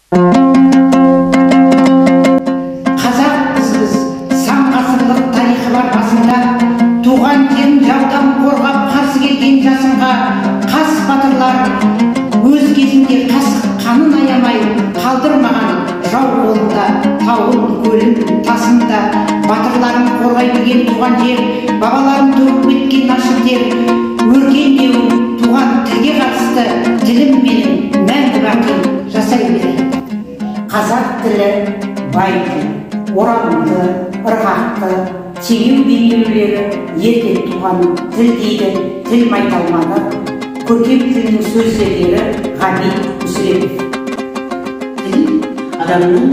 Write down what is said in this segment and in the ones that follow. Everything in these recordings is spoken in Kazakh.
Қазақпыз біз, сан ғасырлық тарихы бар басында, туған жерін жаудан қорғап қарсы келген жасынға қас батырлар өз кезінде қасық қанын аямай қалдырмаған жау қолында тауын, көлін, тасын да. Батырларын қорғай білген туған жер, бабаларын төгіп кеткен ашық тер, өркендеу туған тілге қатысты тілім менің мәңгі бақи жасай берейін. Қазақ тілі бай тіл, орамды, ырғақты, теңеу бейнелеулері ерте туған тіл дейді тіл майталманы, көркем тілдің сөз зергері Ғабит Мүсірепов. Тіл адамның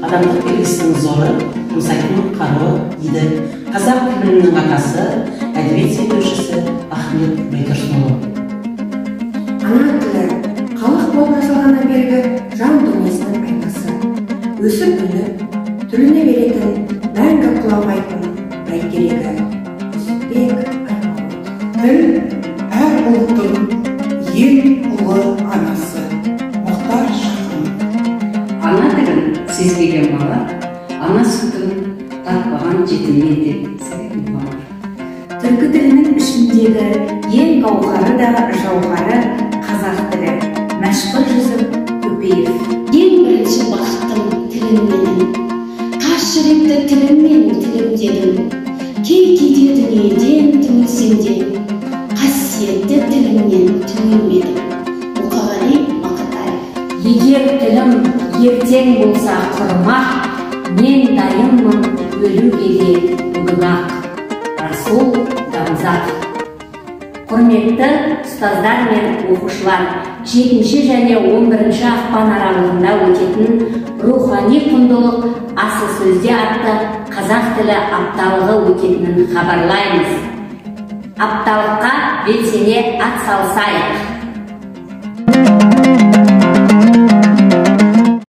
адамдық белгісінің зоры, жұмсайтын қаруы дейді қазақ тілінің атасы, әдебиет зерттеушісі Ахмет Байтұрсынұлы. Ана тілі халық болып жасалғаннан бергі жан дүниесінің айнасы, өсіп өніп, түріне беретін, мәңгі құламайтын бәйтерегі. Жүсіпбек Аймауытов. Тіл әр ұлттың ең ұлы анасы. Мұхтар Шаханов. Ана тілін сезбеген бала, ана сүтін татпаған жетіммен тең. Сәбит Мұқанов. Түркі тілінің ішіндегі ең гауһары да жауһары қазақ тілі. Мәшһүр Жүсіп Көпеев. Ең бірінші бақытым тілім менің. Тас жүректі тіліммен тілімдедім. Кей-кейде дүниеден түңілсем де, қасиетті тілімнен түңілмедім. Мұқағали Мақатаев. Егер тілім ертең болса құрмақ, мен дайынмын өлуге де бүгін-ақ. Расул Гамзатов. Құрметті ұстаздар мен оқушылар, 7 және 11 ақпан аралығында өтетін рухани құндылық асыл сөзде атты қазақ тілі апталығы өтетінін хабарлаймыз. Апталыққа белсене атсалысайық.